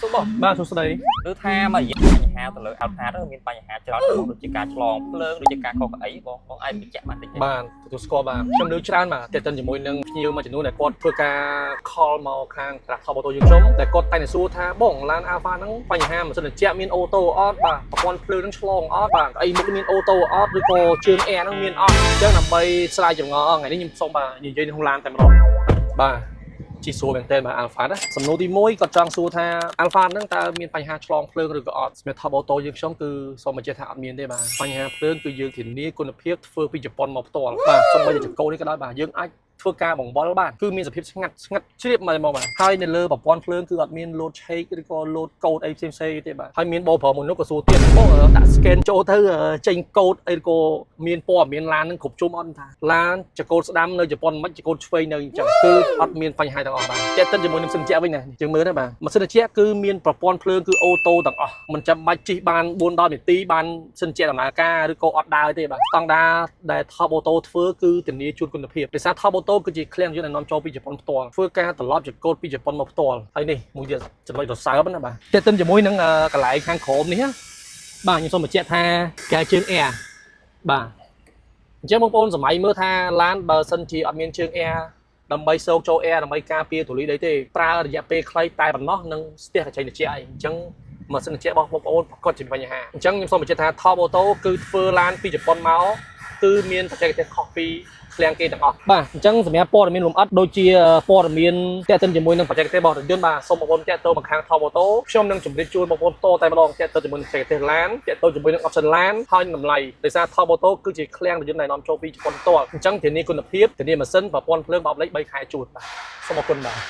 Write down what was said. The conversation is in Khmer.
សួរបង បាទសួស្តី ឬថាមួយរយៈបញ្ហាទៅលើ Alphard មានបញ្ហាច្រើនបងដូចជាការឆ្លងភ្លើងដូចជាការខុសកៅអីបងបងអាចបញ្ជាក់បានតិចទេ បាទទទួលស្គាល់បាទខ្ញុំលើច្រើនបាទទាក់ទិនជាមួយនឹងភ្ញៀវមួយចំនួនដែលគាត់ធ្វើការ call មកខាងត្រាក់ Top Auto យើងខ្ញុំដែលគាត់តែងតែសួរថាបងឡាន Alphard ហ្នឹងបញ្ហាម៉ាស៊ីនត្រជាក់មាន auto អត់បាទប្រព័ន្ធភ្លើងហ្នឹងឆ្លងអត់បាទអីមុខមាន auto អត់ឬក៏ជើង air ហ្នឹងមានអត់អញ្ចឹងដើម្បីស្រាយចម្ងល់ថ្ងៃនេះខ្ញុំសូមបាទនិយាយនៅក្នុងឡានតែម្ដងបាទជីសួរមែនតើបាទ Alphard ណាសំណួរទី1គាត់ចង់សួរថា Alphard ហ្នឹងតើមានបញ្ហាឆ្លងភ្លើងឬក៏អត់សម្រាប់ Top Auto យើងខ្ញុំគឺសូមបញ្ជាក់ថាអត់មានទេបាទបញ្ហាភ្លើងគឺយើងធានាគុណភាពធ្វើពីជប៉ុនមកផ្ទាល់បាទសូម្បីតែចង្កូតនេះក៏ដោយបាទយើងអាចធ្វើការបង្វិលបានគឺមានសភាពស្ងាត់ស្ងាត់ជ្រាបមកមកបាទហើយនៅលើប្រព័ន្ធភ្លើងគឺអត់មានលោតឆេកឬក៏លោតកូដអីផ្សេងៗទេបាទហើយមានបងប្រុសមួយនោះក៏សួរទៀតបងដាក់ scan ចូលទៅចេញកូដអីឬក៏មានព័ត៌មានឡានហ្នឹងគ្រប់ជុំអត់ថាឡានចកូតស្ដាំនៅជប៉ុនមិនចកូតឆ្វេងនៅអញ្ចឹងគឺអត់មានបញ្ហាទាំងអស់បាទទាក់ទិនជាមួយនឹងម៉ាស៊ីនត្រជាក់វិញណាយើងមើលណាបាទម៉ាស៊ីនត្រជាក់គឺមានប្រព័ន្ធភ្លើងគឺ auto ទាំងអស់មិនចាំបាច់ជិះបាន4ដល់នាទីបានម៉ាស៊ីនត្រជាក់ដំណើរការឬក៏អត់ដើរទេបាទស្តង់ដាដែល Top Auto ធ្វើគឺធានាជូនគុណភាពដោយសារ Top Auto គឺជាឃ្លាំងយន្តដែលនាំចូលពីជប៉ុនផ្ទាល់ធ្វើការត្រឡប់ចកូតពីជប៉ុនមកផ្ទាល់ហើយនេះមួយទៀតចំណុចរសើបណាបាទទាក់ទិនជាមួយនឹងកន្លែងខាងក្រោមនេះណាបាទខ្ញុំសូមបញ្ជាក់ថាកែជើង air បាទអញ្ចឹងបងប្អូនសម័យមើលថាឡានបើសិនជាអត់មានជើង air ដើម្បីសោកចូល air ដើម្បីការពារធូលីដីទេប្រើរយៈពេលខ្លីតែប៉ុណ្ណោះនឹងស្ទះកញ្ចែកត្រជាក់ឯងអញ្ចឹងម៉ាស៊ីនត្រជាក់របស់បងប្អូនប្រកាសជាបញ្ហាអញ្ចឹងខ្ញុំសូមបញ្ជាក់ថា Top Auto គឺធ្វើឡានពីជប៉ុនមកគឺមានបច្ចេកទេសខុសពីឃ្លាំងគេទាំងអស់បាទអញ្ចឹងសម្រាប់ព័ត៌មានលម្អិតដូចជាព័ត៌មានទាក់ទិនជាមួយនឹងបច្ចេកទេសរបស់រថយន្តបាទសូមបងប្អូនទាក់ទងមកខាង Top Auto ខ្ញុំនឹងជម្រាបជូនបងប្អូនផ្ទាល់តែម្ដងទាក់ទងជាមួយនឹងបច្ចេកទេសឡានទាក់ទងជាមួយនឹង option ឡានហើយនឹងតម្លៃដោយសារ Top Auto គឺជាឃ្លាំងរថយន្តដែលនាំចូលពីជប៉ុនផ្ទាល់អញ្ចឹងធានាគុណភាពធានាម៉ាស៊ីនប្រព័ន្ធភ្លើងបោកលេខ3ខែជូនបាទសូមអរគុណបាទ។